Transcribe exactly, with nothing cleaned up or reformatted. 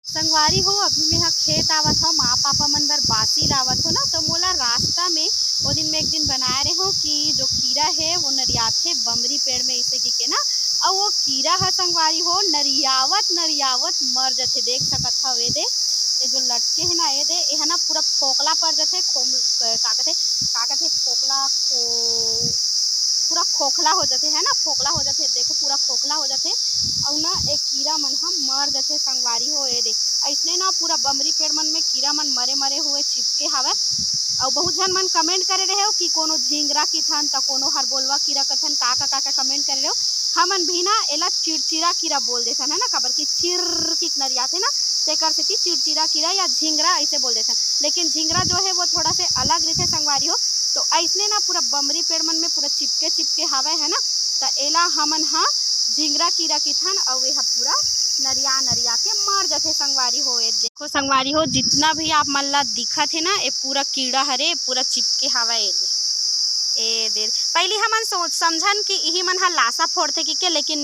संगवारी हो, अभी मैं ह खेत आवत हव, माँ पापा मन बर बासी लावत हो ना, तो मोला रास्ता में ओ दिन मैं एक दिन बनाए रहे हो कि जो कीरा हे वो नरियाथे बमरी पेड़ में, इसे की के ना। अउ वो कीरा ह संगवारी हो नरियावत नरियावत मर जथे। देख सकत हव, ए दे, ये जो लटके हे ना, ए दे, ये ह ना पूरा फोकला पर जथे, खोम-, का कथे, का कथे, फोकला, खो-, पूरा खोखला हो जथे, है ना, फोकला हो जथे। देखो, पूरा खोखला हो जथे। अउ ना, ए कीरा मन ह मर जथे संगवारी हो। ए दे, अइसने ना पूरा बमरी पेड़ मन में कीरा मन मरे मरे हुए चिपके हावय। अउ बहुत झन मन कमेंट करे रहे हो कि कोनो झिंगरा किथन, त कोनो हर बोलवा कीरा कथन, का का का का कमेंट करे रहे हो। हमन भी ना एला चिरचिरा कीरा बोल देथन, है ना, काबर कि चिर किक नरियाथे ना, तेकर सेती चिरचिरा कीरा या झिंगरा ऐसे बोल देथन। लेकिन झिंगरा जो है वो थोड़ा से अलग रहिथे संगवारी हो। तो ऐसने ना पूरा बमरी पेड़ मन में पूरा चिपके चिपके हावय, है ना, त एला हमन ह झिंगरा कीरा किथन, अउ एहा पूरा नरिया नरिया के मर जथे संगवारी हो। ए देखो संगवारी हो, जितना भी आप मन ला दिखत हे ना, ए पूरा कीरा हरे, पूरा चिपके हावय। ए दे, ए दे, पहली हमन सोच समझन कि इही मन ह लासा फोड़थे कि के, लेकिन